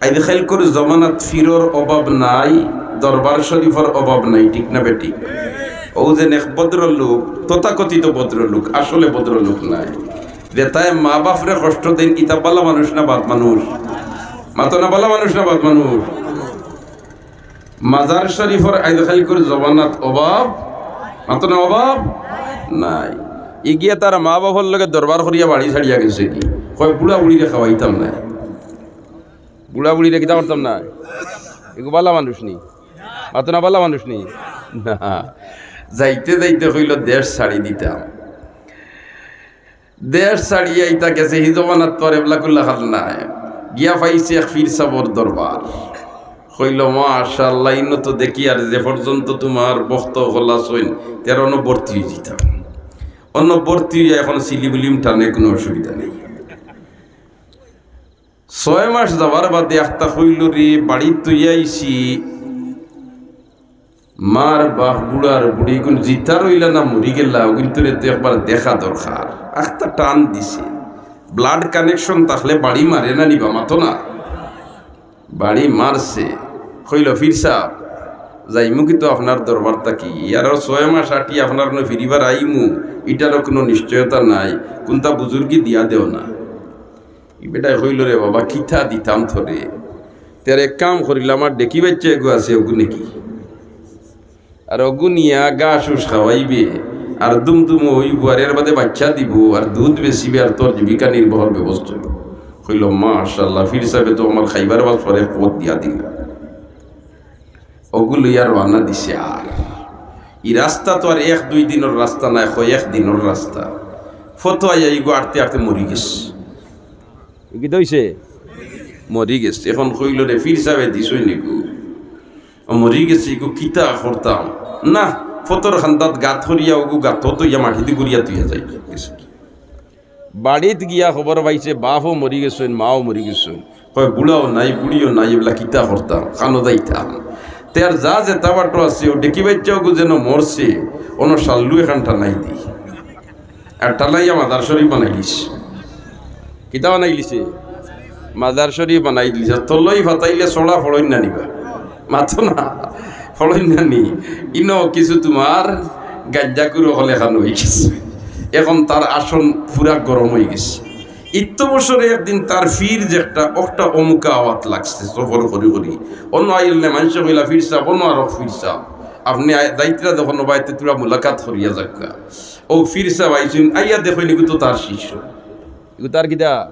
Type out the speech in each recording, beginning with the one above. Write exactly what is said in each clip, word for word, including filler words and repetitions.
আইজকাইলকুর জমানাত ফিরর অভাব নাই, দরবার শরীফর অভাব নাই, ঠিক না বেঠিক? অউ যেন এক ভদ্রলোক, তথাকথিত ভদ্রলোক, আসলে ভদ্রলোক নায়, যেতায় মা বাফরে কষ্ট দেইন, ইতা বালা মানুষ না বাদ মানুষ? মাতো না, বালা মানুষ না বাদ মানুষ? মাজার শরীফর আইজকাইলকুর জমানাত অভাব, মাতো না, অভাব নাই। ইগিয়ে তার মা বাফর লগে দরবার করিয়া বাড়ি ছাড়িয়া গেছেগি। কয়, "বুড়া বুড়িরে খাওয়াইতাম নায়, বুড়া বুড়িরে কিতা করতাম নায়।" ইগু বালা মানুষ নি? মাতো না, বালা মানুষ নি? না। যাইতে যাইতে কইলো, "দেশ ছাড়ি দিতাম।" দেশ ছাড়িয়া ইতা গেছে, হি জমানাত তো আর এবলা কুল্লা খাল নাই। গিয়া পাইছে এক পীর সাবর দরবার। কইলো, "মাশাআল্লাহ, ইনো তো দেখি আর যে পর্যন্ত তুমার ভক্ত অকল আছইন, তেরা অনো ভর্তি অইযিতা। অনো ভর্তি অইয়া অখন সিলিম উলিম টানে, কুনু অসুবিধা নাই।" ছয় মাস যাওয়ার বাদে আখতা কইলো, "রে, বাড়িত থইয়া আইছি, মার বাফ বুড়ার বুড়ি, ইগুন জিতা রইলা না মরি গেলা, অগুনতরে তো একবার দেখা দরকার।" আখতা টান দিছে। Blood connection থাকলে বাড়ি মারে না নি বা, মাতো না? বাড়ি মারছে। কইলো, "পীর সাব, যাইমু কিন্তু আপনার দরবার থাকি, ইয়ারও ছয় মাস আটি আপনার অনো ফিরিবার আইমু, ইটারও কুনু নিশ্চয়তা নাই, কুনতা বুজুর্গি দিয়া দেও না।" ই বেটায় কইলো, "রে বাবা, কিতা দিতাম তোরে? তে আর এক কাম করিলা, আমার ডেকি বাইচ্চা এগু আছে, অগু নেকি? আর অগু নিয়া ঘাস উস খাওয়াইবে, আর দুমদুমো অইবো, আর এর বাদে বাইচ্চা দিবো, আর দুধ বেচিবে, আর তোর জীবিকা নির্বাহর ব্যবস্থা অইবো।" কইলো, "মাশাআল্লাহ, পীর সাবে তো আমার খাইবার বাস পরে পথ দিয়া দিলা।" অগু লইয়া রওয়ানা দিছে। আর ই রাস্তা তো আর এক দুই দিনর রাস্তা নায়, কয় এক দিনর রাস্তা। ফতো আইয়া ইগু আটতে আটতে মরি গেছে। ই কিতা অইছে? মরি গেছে। অখন কইলো, "রে, পীর সাবে দিছইন ইগু, মরি গেছে, ইগু কিতা করতাম?" না, ফতোর কান্দাত গাত করিয়া অগু গাত থইয়া মাটিদি ঘুরিয়া থইয়া যাই গেছে। বাড়িত গিয়া খবর পাইছে, বাফও মরি গেছইন, মাও মরি গেছইন। কয়, "বুড়াও নাই, বুড়িও নাই, এবলা কিতা করতাম, কানো যাইতাম?" তে আর যা যেতা বাটো আছে, অউ ডেকি বাইচ্চা অগু যেন মরছে, অনো সাল্লু এখান টানাই দি। আর টানাইয়া মাজার শরীফ বানাই দিছে। কিতা বানাই দিছে? মাজার শরীফ বানাই দিছে। তলই ফাতাইলে ছড়া ফড়ইন না নি বা? মাতো না, ফড়ইন না নি? ইনো কিছু তুমার গাঞ্জাকুর অকল এখান অই গেছে। অখন তার আসন পুরা গরম অই গেছে। ইত্ত বছরে একদিন তার পীর যে একটা, একটা অমুকা আওয়াত লাগছে, সফর করি করি। অনো আইলে মানষে কইলা, "পীর সাব, অনো আরক পীর সাব। আপনে আই-, যাইতরা যখন অবায়তে থুড়া মুলাকাত করিয়া যাউক্কা।" অউ পীর সাব আইছইন, আইয়া দেখইন, ইগু তো তার শিষ্য। ইগু তার কিতা?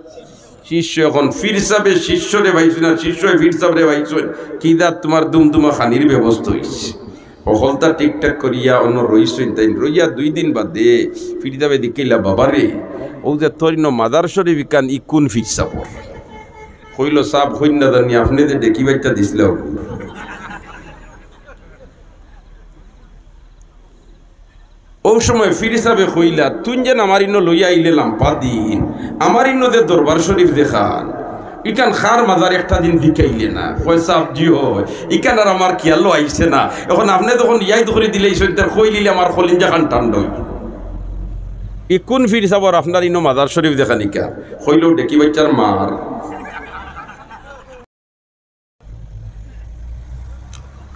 শিষ্য। অখন পীর সাবে শিষ্যরে পাইছইন আর শিষ্যয় পীর সাবরে পাইছইন, কিতা তুমার দুমদুমা খানির ব্যবস্থা অইছে। হকলতা ঠিকঠাক করিয়া অনো রইছইন, তাইন রইয়া দুই দিন বাদে পীর সাবে দেখিলা, "বাবারে, অউ যে তোর ইনো মাজার শরীফ ইখান, ই কুন পীর সাবর?" কইলো, "সাব, কইন না জানি, আপনে যে ডেকি বাইচ্চা দিছলা অগু।" অউ সময় পীর সাবে কইলা, "তুইন যেন আমার ইনো লইয়া আইলে লাম্পা দিন, আমার ইনো যে দরবার শরীফ দেখার, ইখান কার মাজার একটা দিন দেখাইলে না?" কয়, "সাব, জি অয়, ইখান আর আমার খিয়ালো আইছে না। অখন আপনে যখন ইয়াদ করি দিলাইছইন, তার কইলিলে আমার কলিজাখান ঠান্ডা অইবো।" ই কুন পীর সাবর আপনার ইনো মাজার শরীফ দেখানিকা? কইলো, "ডেকি বাইচ্চার মার।"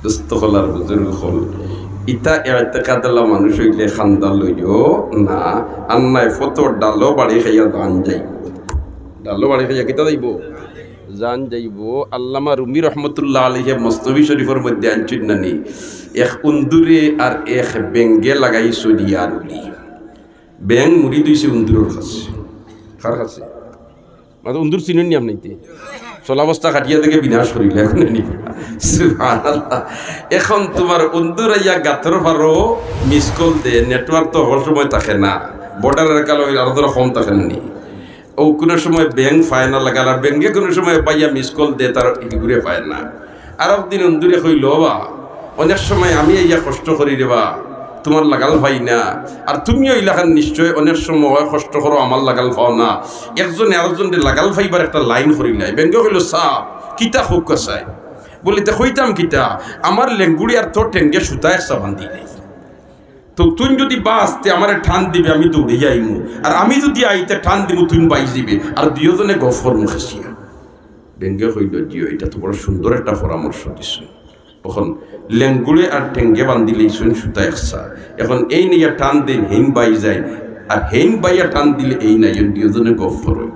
দোস্ত অকল আর বুজুর্গ অকল, ইতা এতেকাদআলা মানুষ অইলে কান্দা লইও না, আর নায় ফতোর ডালো বাড়ি খাইয়া জান যাইবো। ডালো বাড়ি খাইয়া কিতা যাইবো? জান যাইবো। আল্লামা রুমি রহমতুল্লাহ আলাইহি মসনবী শরীফর মধ্যে আনছইন না নি, এক উন্দুরে আর এক বেঙ্গে লাগাইছইন ইয়ার উলি। বেং মুরিদ অইছে উন্দুরর কাছে। কার কাছে? মানে উন্দুর চিনইন নি আপনে? ইতে চলা বস্তা কাটিয়া দেখে বিনাশ করিলে অখন নি। সুবহানাল্লাহ। অখন তুমার উন্দুর আইয়া গাতর পারো miss call দে, network তো হকল সময় থাকে না, border এলাকা অইলে আরো ধরো কম থাকে না নি। অউ কুনু সময় বেং পায় না লাগাল, আর বেঙ্গে কুনু সময় পাইয়া miss call দে, তার হিগুরে পায় না। আরক দিন উন্দুরে কইলো, "বা, অনেক সময় আমি আইয়া কষ্ট করি রে বা, তুমার লাগাল পাই না, আর তুমিও ইলাখান নিশ্চয় অনেক সময় কষ্ট করো, আমার লাগাল পাও না, একজনে আরকজনরে লাগাল পাইবার একটা line করিলাই।" বেঙ্গে কইলো, "সাব, কিতা কউক্কা চাই?" বলে, "তে কইতাম কিতা, আমার লেঙ্গুড়ি আর তোর ঠেঙ্গে সুতা একসা বান্ধিলাই। তো তুইন যুদি বাঁচ, তে আমারে টান দিবে, আমি দৌড়িয়া আইমু, আর আমি যুদি আই, তে টান দিমু, তুইন বাঁচি যিবে, আর দুইওজনে গফ করমু খেছিয়া।" বেঙ্গে কইল, "জিও, ইটা তো বড় সুন্দর একটা পরামর্শ দিছো।" অখন লেঙ্গুড়ে আর ঠেঙ্গে বান্ধিলাইছইন সুতা একসা। অখন এইন ইয়া টান দেইন, হেইন বাই যাইন, আর হেইন বাইয়া টান দিলে এইন আইন, দুইওজনে গফ করইন।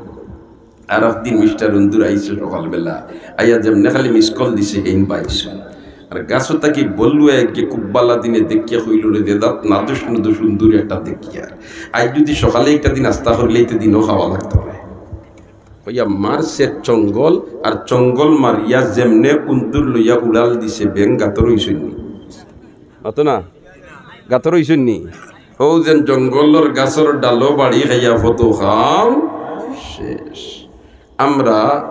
আরক দিন মিস্টার উন্দুর আইছে সকালবেলা, আইয়া যেমনে খালি miss call দিছে, হেইন বাইছইন। আর গাছো থাকি বলুয়া এগিয়ে খুব বালা দিনে দেখিয়া কইল, "রে দেদাত, নাদুস নুদুস উন্দুর একটা দেখিয়া। আইজ যদি সকালে একটা দিন আস্তা করিলাইতে, দিনও খাওয়া লাগতো না।" কইয়া মারছে চঙ্গল, আর চঙ্গল মারিয়া যেমনে উন্দুর লইয়া উড়াল দিছে, বেং গাতর অইছইন নি। অত না? গাতর অইছইন নি? অউ যেন জঙ্গলর গাছর ডালো বাড়ি খাইয়া ফতো খাম শেষ। আমরা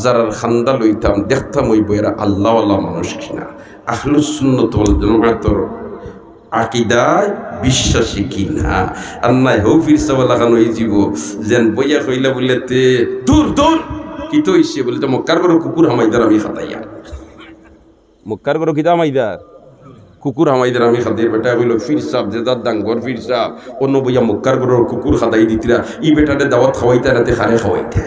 যারার খান্দা লইতাম, দেখতাম অইবো এরা আল্লাহওয়ালা মানুষ কিনা, আহলুস সুন্নত ওয়াল জামাতর আকিদায় বিশ্বাসী কিনা। আর নাই হউ ফিরসাওয়ালা খান অইযিবো, যেন বইয়া কইলা বুলে তে, "দূর, দূর, কিতা অইছে?" বুলে, "তো মক্কার ঘরো কুকুর হামাইদার আমি খাতাইয়া।" মক্কার ঘরো কিতা হামাইদার? কুকুর হামাইদার আমি খাতাইয়ার। বেটায় কইল, "ফিরসাব, যে যার ডাঙ্গর ফিরসাব, অনো বইয়া মক্কার ঘরর কুকুর খাতাই দিতরা, ই বেটারে দাওয়াত খাওয়াইতা না তে কারে খাওয়াইতা?"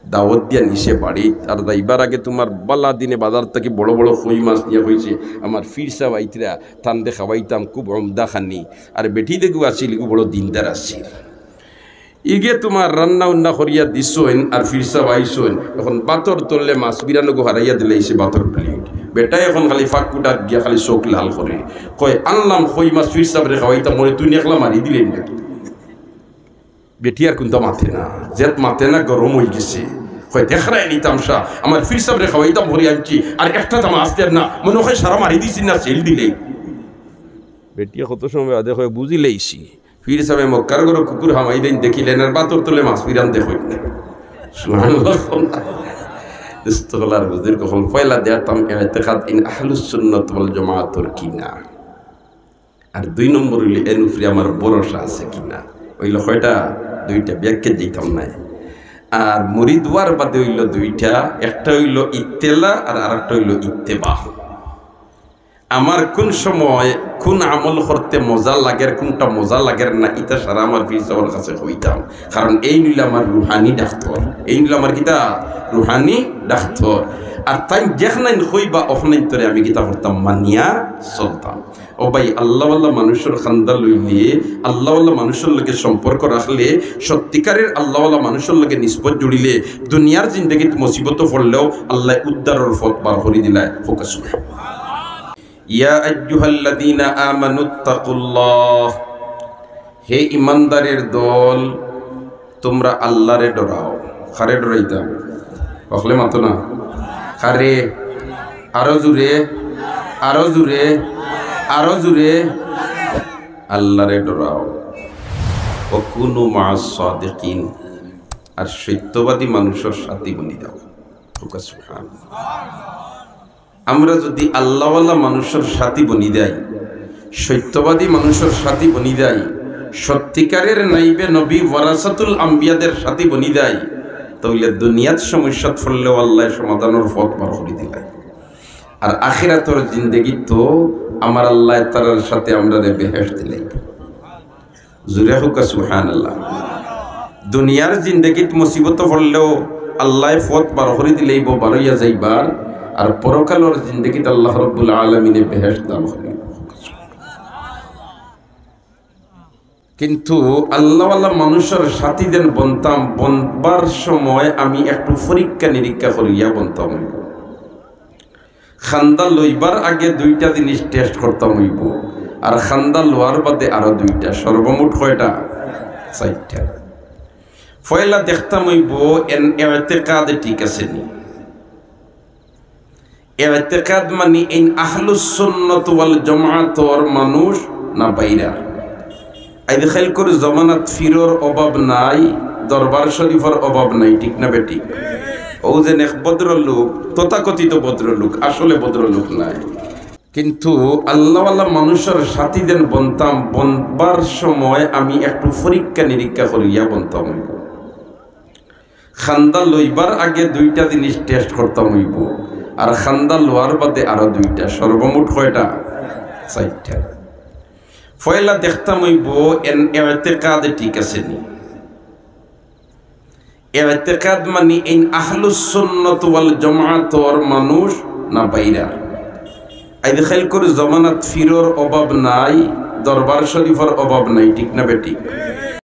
দাওয়াত দিয়া নিছে বাড়িত, আর যাইবার আগে তুমার বালা দিনে বাজার থাকি বড় বড় কই মাছ নিয়া কইছে, "আমার ফিরসাব আইতরা, তানরে খাওয়াইতাম, খুব উমদা খানি।" আর বেটি দেখু আছিল, ইগু বড় দিনদার আছিল। ইগে তুমার রান্না উন্না করিয়া দিছইন, আর ফিরসাব আইছইন। অখন বাতর তলে মাছ বিরানগু হারাইয়া দিলাইছে বাতর plate। বেটায় অখন খালি ফাঁক কুটাত গিয়া খালি চোখ লাল করে। কয়, "আনলাম কই মাছ ফিরসাবরে খাওয়াইতাম, মরে তুই একলা মারি দিলে না।" বেটি আর কুন্তা মাতে না, জেদ মাতে না, গরম অইগেছে। কয়, "দেখরায়নি তামশা, আমার ফিরসাবরে খাওয়াইতাম করি আনছি, আর একটা তামা আসতে না, মনো কয় সারা মারি দিছি না, সেল দিলে।" বেটিয়ে কত সময় বাদে কয়, "বুঝিলাইছি।" ফিরসাবে মক্কার ঘরো কুকুর হামাই দেইন দেখিলেন, আর বাতর তলে মাছ বিরান দেখইন না। সুবহানাল্লাহ। ইস্তগলার বুজুর্গ অকল, পয়লা দেখতাম এতেকাদ ইন আহলুস সুন্নাত ওয়াল জামাতর কিনা। আর দুই নম্বর অইল, এন উপরে আমার ভরসা আছে কিনা। অইল কয়টা? দুইটা, ব্যাখ্যা দিতাম নাই। আর মুরিদ অওয়ার বাদে অইল দুইটা, একটা অইল ইত্তেলা আর আরেকটা অইল ইত্তেবা। আমার কুন সময় কুন আমল করতে মজা লাগের, কুনটা মজা লাগের না, ইতা সারা আমার ফিরসাবর কাছে কইতাম। কারণ এইন অইলা আমার রুহানি ডাক্তর, এইন অইলা আমার কিতা? Rouhani doctor. আর তাইন যেখানাইন কইবা, অখানাইন্তরে আমি কিতা করতাম? মানিয়া চলতাম। ও ভাই, আল্লাহওয়ালা মানুষর খান্দা লইলে, আল্লাহওয়ালা মানুষর লগে সম্পর্ক রাখলে, সত্যিকারের আল্লাহওয়ালা মানুষর লগে নিসবত জুড়িলে, দুনিয়ার জিন্দেগিত মুসিবত পড়লেও আল্লায় উদ্ধারর পথ বার করি দিলায়। ফোকাস। ইয়া আইয়ুহাল্লাযীনা আমানুত্তাকুল্লাহ, হে ইমানদারের দল, তুমরা আল্লারে ডরাও। কারে ডরাইতাম? হকলে মাতো না। কারে? আরো জুরে, আরো জুরে, আরো জুরে। আল্লারে ডরাও। ওয়া কুনু মা'আস সাদিকিন, আর সত্যবাদী মানুষর সাথী বনি যাও। ফোকাস। সুবহানাল্লাহ। আমরা যদি আল্লাহওয়ালা মানুষর সাথী বনি যাই, সত্যবাদী মানুষর সাথী বনি যাই, সত্যিকারের নাইবে নবী ওয়ারাসাতুল আম্বিয়াদের সাথী বনি যাই, তাইলে দুনিয়াত সমস্যাত পড়লেও আল্লায় সমাধানর পথ বার করি দিলায়। আর আখিরাতর জিন্দেগিত তো আমার আল্লায় তারার সাথে আমরারে বেহেশত দিলাইবা। জুরে কউক্কা সুবহানাল্লাহ। দুনিয়ার জিন্দেগিত মুসিবত পড়লেও আল্লায় পথ বার করি দিলাইবো, বারইয়া যাইবার। আর পরকালর জিন্দেগিত আল্লাহ রাব্বুল আলামিনে বেহেশত দান করি। কিন্তু আল্লাহওয়ালা মানুষর সাথী যেন বনতাম, বনবার সময় আমি একটু পরীক্ষা নিরীক্ষা করিয়া বনতাম অইবো। খান্দা লইবার আগে দুইটা জিনিস test করতাম অইবো, আর খান্দা লওয়ার বাদে আরো দুইটা, সর্বমোট কয়টা? চাইরটা। পয়লা দেখতাম অইবো এন এতেকাদে ঠিক আছে নি। এতেকাদ মানি এইন আহলুস সুন্নাত ওয়াল জামাতর মানুষ না বাইরা। আইজ কাইলকুর জমানাত পীরর অভাব নাই, দরবার শরীফর অভাব নাই, ঠিক না বেঠিক? অউ যেন এক ভদ্রলোক, তথাকথিত ভদ্রলোক, আসলে ভদ্রলোক নায়। কিন্তু আল্লাহওয়ালা মানুষর সাথী যেন বনতাম, বনবার সময় আমি একটু পরীক্ষা নিরীক্ষা করিয়া বনতাম অইবো। খান্দা লইবার আগে দুইটা জিনিস test করতাম অইবো, আর খান্দা লওয়ার বাদে আরো দুইটা, সর্বমোট কয়টা? চাইরটা। পয়লা দেখতাম অইবো এন এতেকাদে ঠিক আছে নি। এতেকাদ মানি এইন আহলুস সুন্নাত ওয়াল জামাতর মানুষ না বাইরা। আইজ খেয়াল করি, জমানাত ফিরর অভাব নাই, দরবার শরীফর অভাব নাই, ঠিক না বেঠিক?